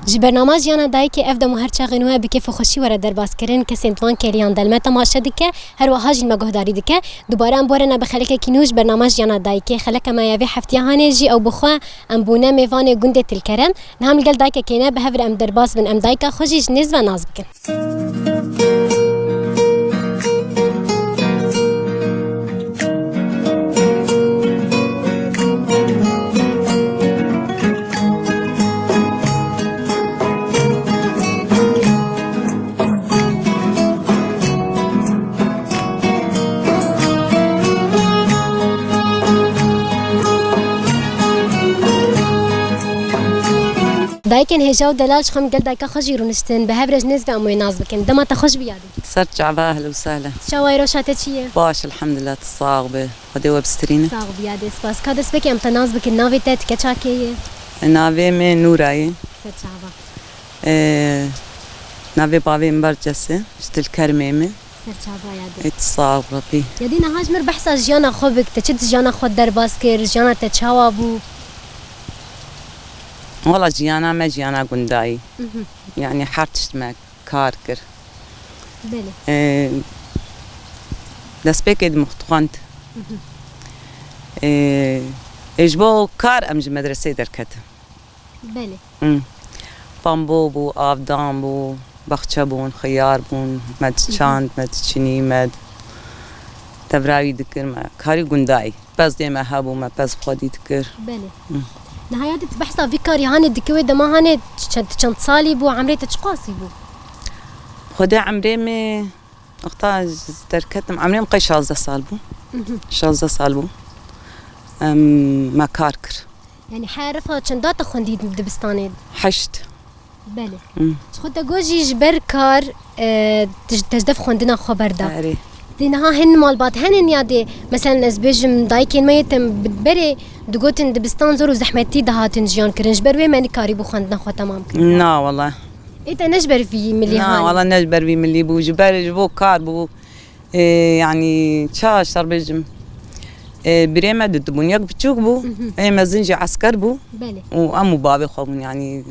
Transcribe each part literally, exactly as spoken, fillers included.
Ji bernama Jiyana Dayikê ev dem û her çaxên we bi kêf û xweşî were derbaskirin. Kesên di van kêliyan de li me temaşe dike, her wiha jî li me guhdarî dike. Dubare em borene bi xelekekî nû ji bernama Jiyana Dayikê. Xeleka me ya vê heftiya hanê jî ew bi xwe em bûne mêvanê gundê Tilkerem. Niha em li gel dayikekê ne, bi hev re em derbas bin, em dayika xwe jî ji nêz ve nas bikin. Dayikên hêja û delal ji xwe min gel dayika xwe jî rûniştin. Bi hev re ji nêz ve em wê nas bikin. Dema te xweş bî yadê. Ser çava, ehlen û sehlen. Çawa ye, rewşa te çi ye? Baş, elhamdulillah, tu sax be. Xwedê we bistirîne. Sax bî yadê, spas. Ka dest pê ke em te nas bikin, navê te, tu keça kê ye? Navê min Nûra ye. Ser çava. Ee, navê bavê min Berces e, ji Tilkermê me. Ser çava yadê. Ê, tu sax be. Yadê, niha ji mir behsa jiyana xwe bik, te çi di jiyana xwe derbas kir, jiyana te çawa bû? Wala jiyana me jiyana gundayî. Mhm. Yani her tişt me kar kir. Belê. Ee, destpêkê de min xwend. Mhm. Ee, ê, ji bo kar em ji medresê derketin. Belê. Hmm. Pambo bû, avdan bû, baxçe bûn, xiyar bûn, me diçand, me diçinî, me tevra wî dikir, me karî gundayî. Pezdê me hebû, me pez xwedî dikir. Belê. Hmm. Niha yadê tu behsa vî karî hanê dikî, wê dema hanê çend, çend salî bû, emrê te çiqasî bû? Xwedê emrê me, wexta ez derketim, emrê min qey şazdeh sal bû. Mhm. Şazdeh sal bû. Em, me kar kir. Yani her rifa çenda te xwendî dibistanê? Heşt. Belê. Hmm. Ji xwe te got jî ji ber kar, e, te, te ji dev xwendina xwe berda. Erê. Dê niha hin malbat henin ya dê, meselen ez bêjim dayikên me yê te berê digotin dibistan zor û zehmetî dihatin jiyan kirin. Ji ber wê me nikarîbû xwendina xwe temam kirin. Na wala. Ê te ne ji ber vî milî Na, hanî? Wala ne ji ber vî milî bû. Ji ber ji bo kar bû. Ê, yanî ça şer bêjim. Ê, birê me didibûn. Yek biçûk bû, Mhm. ê mezin jî esker bû. Belê. Û em û bavê xwe bûn, yanî.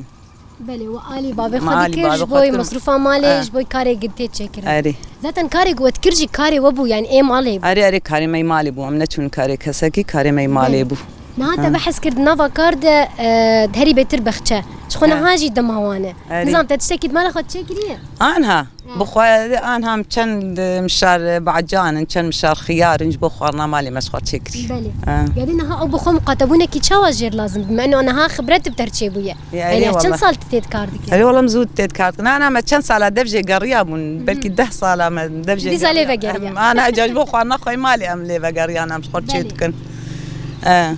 Belê, we alî bavê xwe Em alî dikir, bavê ji xwe bo dikirin. Mesrûfa malê, Eh. ji bo karê gintê çêkirin. Erê. Zaten karê ku we dikir jî karê we bû, yanî ê malê bû. Erê, erê, karê me yê malê bû. Em neçûn karê kesekî, karê me yê malê Belê. bû. Niha te Ha. behs kir di nava kar de, e, herî bêtir bexçe. Ji xwe Ha. niha jî dema wan e. Erê. Nizam te tiştekî di mala xwe çêkiriye? Anha. Bi xwe anha em çend mişar bacan in, çend mişar xiyar in, ji bo xwarina malê me ji xwe çêkirî. Belê. Ha. Yadî niha ew bi xwe miqatebûnekî çawa jêr lazim? Meno niha xibret bi te re çêbûye. Ya, Yani eyvallah. çend sal tu tê di kar dikî? Erê, wala em zû tê di kar dikin. Na, na, me çend sala dev jê geriya bûn. Mhm. Belkî deh sala me dev jê Dîsa lê geriya. vegeriya. Em, ana, ca ji bo xwarina xwe malê em lê vegeriyan, em ji xwe çê Belê. dikin. E,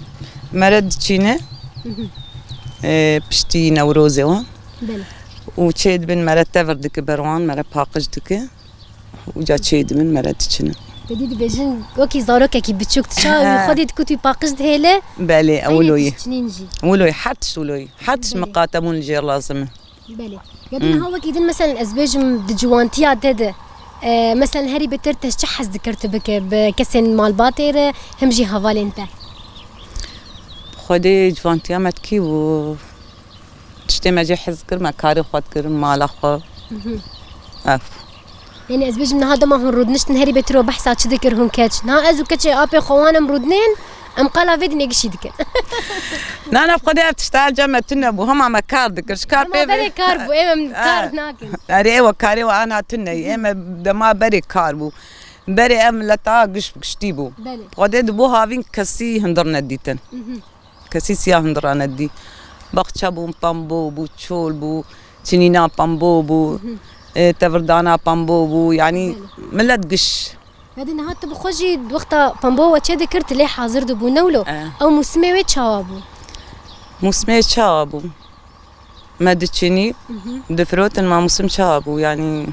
mere diçîne, Mhm. e, piştî Newrozê wan. Belê. Û çê dibin, mere tevir dike ber wan, mere paqij dike. Û ca çê dibin, mere diçine. Te dî dibêjin, wekî zarokekî biçûk tu çawa wî He. xwedî dikut wî paqij dihêle? Belê, ew Eynê wilo ye. tişt çinîn jî. Wilo ye, her tişt wilo ye. Her tişt Belê. miqate bûn li jêr lazim e. Belê. Ya din Hmm. ha wekî din, meselen, ez bêjim di ciwantiya te de, e, meselen, herî bêtir te ji çi hez dikir tu bike bi kesên malbatê re, him jî hevalên te? Xwedê ciwantiya me dikî û Tiştê me jê hez kir, me karê xwe dikir, mala xwe. Mhm. Ev. Yani ez bêjim niha dema hûn rûdiniştin herî bêtir we behsa çi dikir hûn keç? Niha ez û keçê apê xwe wan em rûdinên, em qala vê dinê gişî dikin. Na, na, xwedê ev tişta cem me tune bû. Hema me kar dikir. Ji kar Dema pê ve. berê kar bû, ê em kar Ha. nakin. Erê, ew karê we ana tune ye. Ê me dema berê kar bû. Berê ev mileta giş, giştî bû. Belê. Xwedê di bo havîn kesî hundir nedîtin. Mhm. Kesî siya hundir nedî. Baxçe bûn, pembo bû, çol bû, çinîna pembo bû, Mhm. e, tevirdana pembo bû. Yanî Belê. millet giş. Yadî niha tu bi xwe jî wexta pembo we çê dikir, tu lê hazir dibû, ne wilo? E. Ew mûsimê wê çawa bû? Mûsimê çawa bû? Me diçinî, Mhm. difirotin, ma mûsim çawa bû, yanî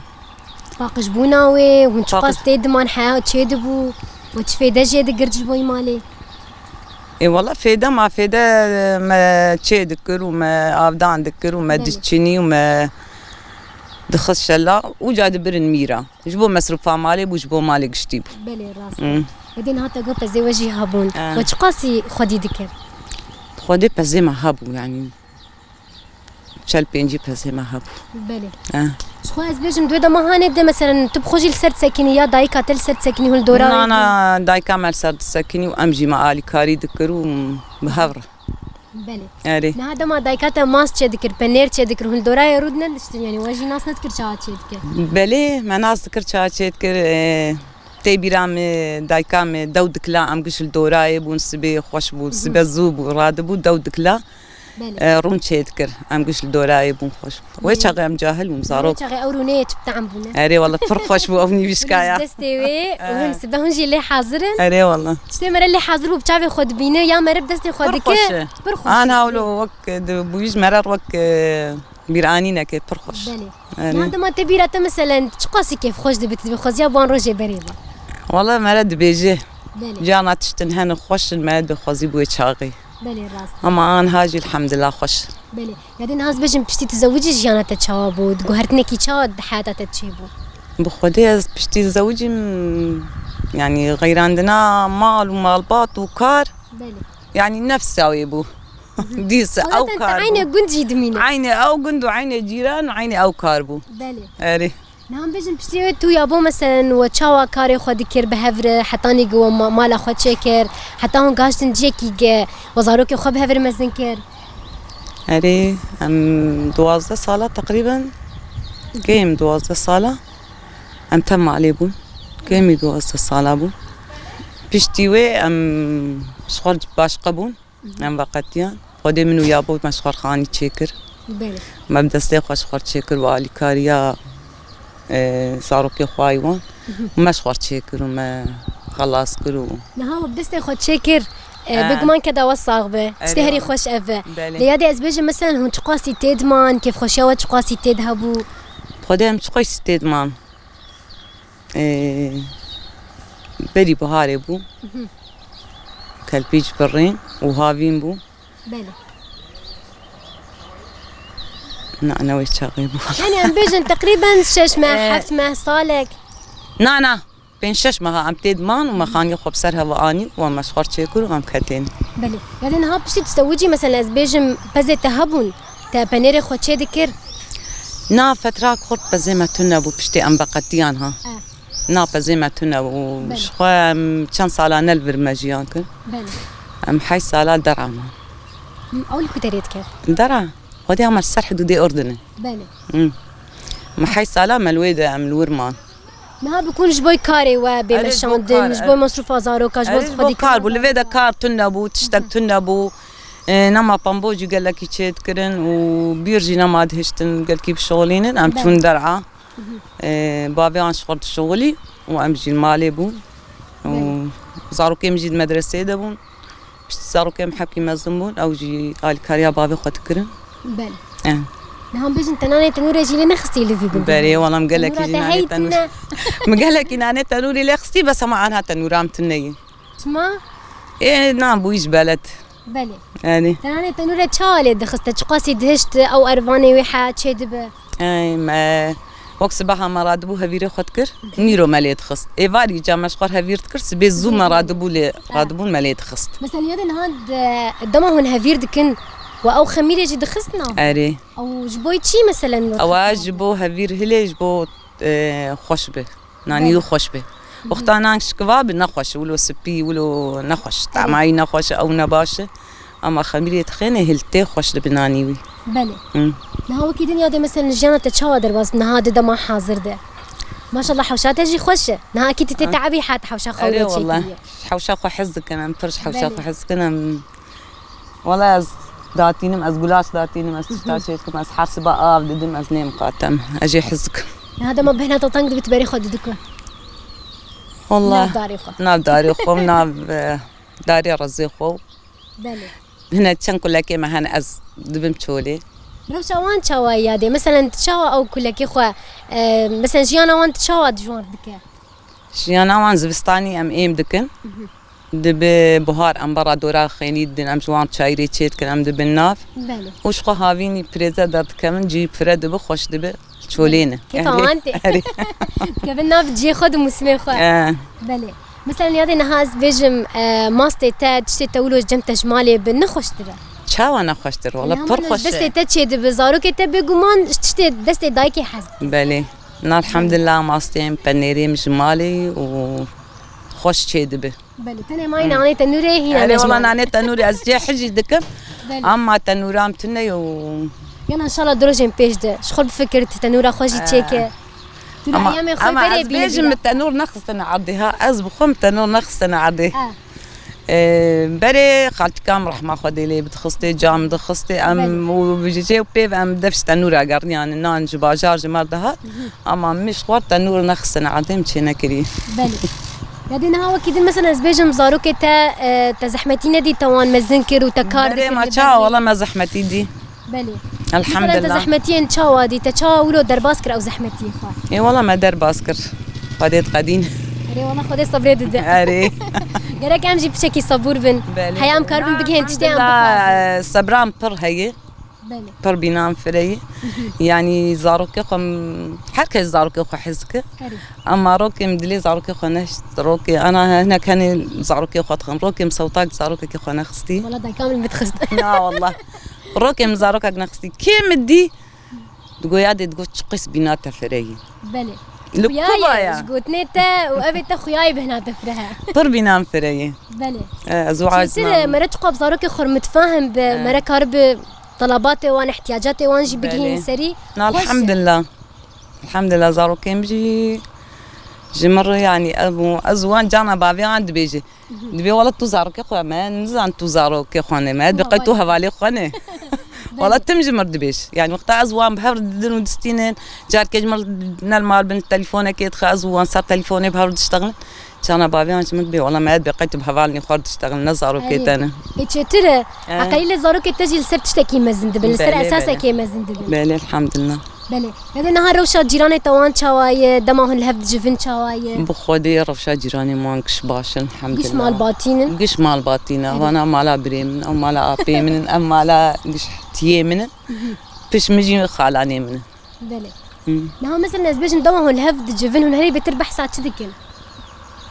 Paqijbûna wê, hûn çiqas Paqij- tê diman heya çê dibû, we çi fêde jê digirt ji bo malê? Ê, wela fêde ma fêde me çê dikir û me avdan dikir û me Belê. diçinî û me dixist şela û ca dibirin mîra. Ji bo mesrûfa malê bû, ji bo malê giştî bû. Belê, rast. Hmm. Yadî niha te got pezê we jî hebûn. Ha. We çiqasî xwedî dikir? Xwedê pezê me hebû, yanî. çel pêncî pezê me hebû. Belê. Eh. Ji xwe ez bêjim, di wê dema hanê de, meselen, tu bi xwe jî li ser disekinî ya dayika te li ser disekinî hûn li dora wê Na, bûn? Na, dayika me li ser disekinî û em jî me alîkarî dikir û bi hev re. Belê. Erê. Niha dema dayika te mast çêdikir, penêr çêdikir, hûn li dorayê rû nediştin, yanî we jî nas nedikir çawa çêdike? Belê, me nas dikir çawa çêdikir. E, tê bîra min, dayika min dew dikila, em giş li dorayê bûn, sibê xweş bû, sibe zû bû, radibû dew dikila. Belê. E, rûn çêdikir, em giş li dorayê bûn xweş. Wê çaxê em cahil bûn, zarok. Wê çaxê ew rûneyê çi bi tehm bûne. Erê wala, pir xweş bû ew nîvîşkaya. Destê wê û hûn sibe hûn jî lê hazir in. Erê wala. Tiştê me re lê hazir bû, bi çavê xwe dibîne, ya meriv destê xwe dike. Pir xweş e. Pir xweş e. Ana wilo wek di bûyî ji me re wek, e, bîranînekê pir xweş. Belê. Erê. Niha dema te bîra te, meselen, çiqasî kêfxweş dibe, tu dibê xweziya bi wan rojê berê be? Wala me re dibêje. Belê. Carna tiştin hene xweş in, me dixwezî bi wê çaxê. Belê, rast. Ama anha jî elhamdulillah xweş. Belê. Ya dê niha ez bêjim, piştî tu zewicî jiyana te çawa bû? Guhertinekî çawa di heyata te çêbû? Bi Xwedê ez piştî zewicîm, yanî xeyrandina mal û malbat û kar, Belê. Yanî nefsa wê bû. Dîs ew kar bû. Eynê gund jî dimîne. Eynê ew gund û eynê cîran û eynê ew kar bû. Belê. Erê. Niha em bêjin piştî wê tu ya bo, meselen, we çawa karê xwe dikir bi hev re, hetanî ku we ma-, mala xwe çêkir, heta hûn gahiştin cihekî ge we zarokê xwe bi hev re mezin kir? Erê, em duwazdeh sala teqrîben, kêm duwazdeh sala em te malê bûn. Kêmî duwazdeh sala bû. Piştî wê em ji xwe başqe bûn. Em veqetiyan. Xwedê min û yabo me ji xwe xanî çêkir. Belê. Me bi destê xwe ji xwe çêkir û alîkariya, e, zarokê xwe wan. Û me ji xwe çêkir û me xelas kir û Niha we bi destê xwe çêkir, e, He. Bêguman keda we sax be. Tiştê Erê herî wala. Xweş ev e. Belê. Lê ya dê ez bêjim, meselen, hûn çiqasî tê diman, kêfxweşiya we çiqasî tê de hebû? Xwedê em çiqasî tê diman. Ee, berî biharê bû. Mhm. Kelpîç birîn û havîn bû. Belê. Na, ne wê çaxê bû. Yani em bêjin teqrîben şeş meh, Ee, heft meh, salek. Na, na. Pênc şeş meha em tê diman û me xaniyê xwe bi ser heva anî û em meşxwar çêkir û em ketên. Belê. Yani niha piştî tu zewicî, mesela ez bêjim pezê te hebûn, te penêrê xwe çê dikir? Na, fetra kurt pezê me tune bû piştê em veqetiyan ha. Eh. Na, pezê me tune bû. Belê. Ji xwe em çend sala ne li vir me jiyan kir. Belê. Em heşt sala dera man. Hı, ew li ku derê dikevin? Dera. Xwedê em ser hidûdê Urdinê. Belê. Hı. Me heşt sala me li wê de em li wir man. Niha bi kun ji bo karê we bê Erê, ji bo meşandin, kar, ji bo erê. Mesrûfa zaroka, ji bo Erê, ji bo xwedî kar bû, li vê de kar tune bû, tiştek tune bû. E, nema pambo jî gelekî çê dikirin û bîr jî nema dihiştin gelkî bişixulînin. Em Belê. Çûn dera. E, bavê an ji xwe dişixulî û em jî li malê bûn. Û Belê. Zarokê min jî di medreseyê de bûn. Piştî zarokê min hepkî mezin bûn, ew jî alîkariya bavê xwe dikirin. Belê. Eh. Niha em bêjin te nanê tenûrê jî lê nexistî li vî gundê? Berê, wala min gelekî Tenûra jî te nanê heyî tenûr-, tune. Min gelekî nanê tenûrê lê xistî, bes hema anha tenûra min tune ye. Çima? Ê, na, bûyî ji beled. Belê. Yanî. Te nanê tenûrê çawa lê dixist? Te çiqasî dihişt ew ervanê wê he çê dibe? Ey, me wek sibeha me radibû hevîrê xwe dikir, nîro me lê dixist. Êvarî ca me ji xwe hevîr dikir, sibê zû me radibû lê, radibûn me lê dixist. Mesela ya de niha de, dema hûn hevîr dikin, we ew xemîrê jî dixist nav? Erê. Ew ji bo çi, meselen, we Ewa dixist ji nav? Bo hevîr hilê, ji bo, e, xweş be. Nanî Belê. Wî xweş be. Wexta nan şikiva bi nexweş, wilo spî, wilo nexweş. Erê. Tamayî nexweş, ew ne baş e. Ama xemîrê dixêne hil tê xweş dibe nanî wî. Belê. Hı. Niha wekî din ya de, mesela, jiyana te çawa derbas niha di dema hazir de? Maşallah, hewşa te jî xweş e. Niha kî tu tê Ha. teebî hat hewşa xwe Erê wilo wala. Çêkiriye. Hewşa xwe hez dikin, em pir ji hewşa Belê. Xwe hez dikin, em Wala ez datînim, ez gulaş datînim, ez tişta çê dikim, ez her siba av didim, ez nêm qatem. Ez jê hez dikim. Niha dema bêhna te teng dibe, tu berê xwe didike? Wala. Nav darê xwe. Nav darê xwe, nav, e, darê rezê xwe. Belê. Hine çend kulekê me hene, ez dibim çolê. Rewşa wan çawa ye ya dê? Meselen, tu çawa ew kulekê xwe, e, meselen, jiyana wan tu çawa dijwar dike? Jiyana wan zivistanî em êm dikin. Mhm. Dibe buhar em berra dora xênî didin, em ji wan çayirê çê dikin, em dibin nav. Belê. Û ji xwe havînî pirêze derdikevin, cî pire dibe, xweş dibe, çolê ne. Kêfa wan tê. Erê. Dikevin nav cihê xwe di mûsimê xwe. Eh. Belê. Mesela ya dê niha ez bêjim, e, mastê te, tiştê te wilo cem te ji malê bi, ne xweştir e? Çawa nexweştir, wala pir xweş e. Destê te çêdibe, zarokê te bêguman ji tiştê destê dayikê hez dikin. Belê. Na elhamdulillah, masteyê em, penêrê em ji malê û xweş çêdibe. Belê, tenê mayî nanê tenûrê hîna. Erê, wala nanê tenûrê ez cê hijî dikim. Belê. Ama tenûra em tune yo. Yana inşallah di rojên pêş de ji xwe bifikir, tenûra xwe jî çêke. Tu li eyamê xwe berê bî. Ama ez bêjim, min tenûr nexistine erdê ha. Ez bi xwe min tenûr nexistine erdê. Ee, berê xaltika min rehma Xwedê lê bidixistê, cam dixistê, em û ji cê û pêv em dev ji tenûra geriyane, nan ji bajar ji me dihat. Ama min ji xwe tenûr nexistine erdê, min çê nekirî. Belê. Ya dê niha wekî din mesela ez bêjim zarokê te, e, te zehmetî nedî te wan mezin kir û te kar dikir li ber wê? Berê ma çawa, wala me zehmetî dî. Belê. Elhamdulillah. Mesela te zehmetiyên çawa dî, te çawa wilo derbas kir ew zehmetiyê xwe? Ê wala me derbas kir. Xwedê diqedîn. Erê wala Xwedê sebrê dide. Erê. Gerek em jî piçekî sebûr bin. Belê. Heya em karibin bigihên tiştê em bixwazin. Elhamdulillah, sebra min pir heye. Belê. Pir bîna min fireyî. Yanî zarokê xwe, her kes zarokê xwe hez dike. Erê. Ama rokê min dilê zarokê xwe nehişt. Rokê, ana hinek hene zarokê xwe dixin. Rokê min sewtak zarokekê xwe nexistî. Wala dayika min bidixist. Na wala. Rokê min zarokek nexistî. Kê min dî? Digo ya dê, digo çi qîs bîna te fireyî. Belê. Li ku va ya? Ji gotinê te û evê te xuyayê bihna te fire he. Pir bîna min fireyî. Belê. E, ez wiha ez. Çêtir, mere çiqas zarokê xwe mitfahim bi, mere karibi Talabatê wan, ihtiyacatê wan jî bigihîn serî. Belê. Na, xweş e. Elhamdulillah. Elhamdulillah, zarokên jî ji min re, yanî, ev, ez wan cana bavê wan dibêje. Dibê, wala tu zarokê xwe me, nizan tu zarokê xwe ne me, dibê qey tu hevalê xwe ne. Belê. Wala tim ji min re dibêj. Yanî, wexta ez wan bi hev re didin û distînin, carkê ji min re ne li mal bin, telefonekê dixe, ez û wan ser telefonê bi hev re diştexilin. Cana bavê wan ji min dibê, wala me dibê qey tu bi hevalên xwe re diştexilin, ne zarokê te ne. Ê çêtir e? Heqelî lê zarokê te jî li ser tiştekî mezin dibin, li ser esasekê mezin dibin. Belê, elhamdulillah. Belê. Ya dê niha rewşa cîranê te wan çawa ye? Dema hûn li hev dicivin çawa ye? Bi Xwedê rewşa cîranê wan giş baş in, elhamdulillah. Giş malbatîn in? Giş malbatîn e. Wana mala birê min, ew mala apê min in, ev mala giş tiyê min in. Piş min jî xalanê min in. Belê. Niha mesela ez bêjim dema hûn li hev dicivin, hûn herî bêtir behsa çi dikin?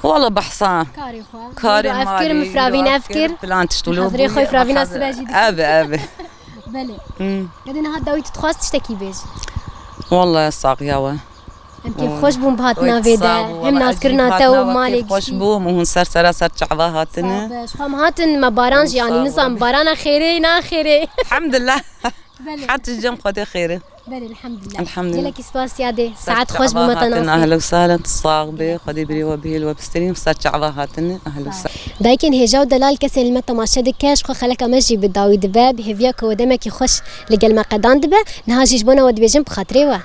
Wala behsa. Karê xwe. Karê malê, ev kir, min firavîn ev kir. Plan tişt û lo. Hazirê xwe firavîna sibe jî dikin. Ev, ev. Belê. Ya dê niha dawî tu dixwaz tiştekî bêj? Wala saxiya we. Em kêfxweş bûn bi hatina vê de. Hem nazkirina te û malê giştî. Kêfxweş bûm û hûn ser sera ser çava hatine. Sağ be. Ji xwe em hatin, me baran jî, yanî nizam barana xêrê, na xêrê. Elhamdulillah. Belê. Her tişt cem Xwedê xêr e. Belê, elhamdulillah. Elhamdulillah. Gelekî spas ya dê. Saet xweş bû me te nas kir. Ehlen û sehlen, tu sax bî. Xwedê birê we bihêl we bisterîn, ser çava hatine. Ehlen û sehlen. Dayikên hêja û delal, kesên li me temaşe dike, ji xwe xeleka me jî bi dawî dibe, bi hêviya ku we demekî xweş li gel me qedan dibe. Niha jî ji bona we dibêjin bi xatirê we.